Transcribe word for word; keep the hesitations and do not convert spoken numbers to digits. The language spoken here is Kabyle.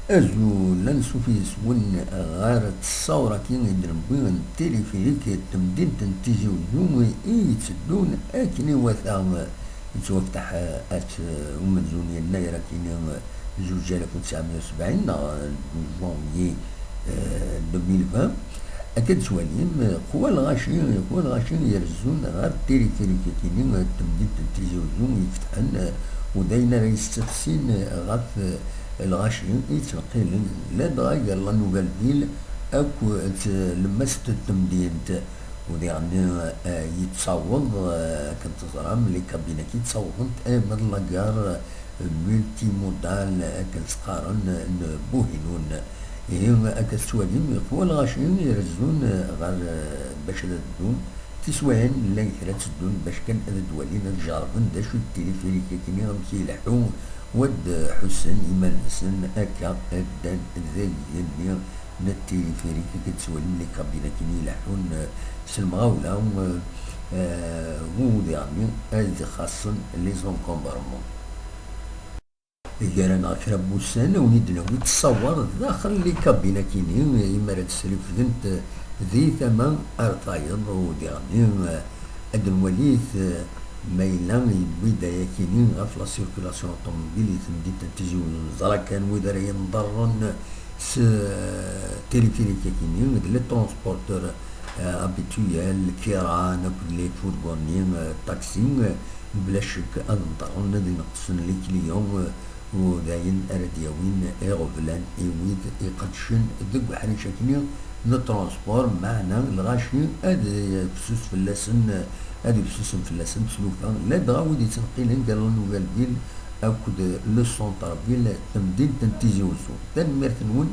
Azul, ansuf yis-wen ɣer tessawra-agi i d-newwi n tilifirik n temdint n Tizi Uzzu i yetteddun akken iwata. Yettwafteḥ, eh, at, eh, umenzu n yennayer akini, eh, zuǧ alaf u tesɛemya u sebɛin neɣ, eh, douze janvier, eh, deux mille vingt. Akka d-twalim, eh, qwa lɣaci, qwa lɣaci irezzun ɣer tilifirik akini, eh, temdint n Tizi Uzzu yefetḥen, eh, u d ayen ara yestefsin, eh, ɣef, eh, lɣaci i yettneqqilen ladɣa gar la Nouvelle Ville akk d tlemmast n temdint. U diɣen, eh, yettaweḍ, eh, akken teẓram, les cabines-agi ttawḍent arma d la gare multimodale, akken s-qqaren, n Buhinun. Ihi, akka tettwalim, qwa lɣaci irezzun ɣer, eh, bac ad ddun. Tiswiɛin llan kra tteddun bac kan ad d-walin, ad jerrben d acu d tilifirik-agi, amek ileḥḥu, u ad ḥussen iman-nsen akka ad ddan deg igenni n tilifirik, akka tettwalim les cabines-agi ileḥḥun, eh, s lemɣawla, eh, eh, u diɣen ad xaṣṣen les encombrements. Gar-aneɣ kra n wussan, ad wen-id-nawi ttṣawar daxel les cabines-agi, imi ara d-srifdent di tama ar tayeḍ, u diɣen, eh, ad nwali, eh, ma yella yewwi-d ayakini ɣef la circulation automobile i temdint n Tizi Uzzu. Neẓra kan wid ara yenḍerren s, eh, tilifirik-agi d les transporteurs, eh, habituels, kiran akked les fourgons, eh, taxi, eh, bla ccek ad nḍerren, ad ineqsen les clients, eh, u d ayen ara d-yawin iɣeblan i wid iqeddcen deg uḥric-agi n transport, meɛna lɣaci ad yefsus fell-asen, ad yefsusen fell-asen s tlufa, ladɣa wid yettneqqilen gar la Nouvelle Ville akked le centre-ville, temdint n Tizi Uzzu. Tanemmirt-nwen.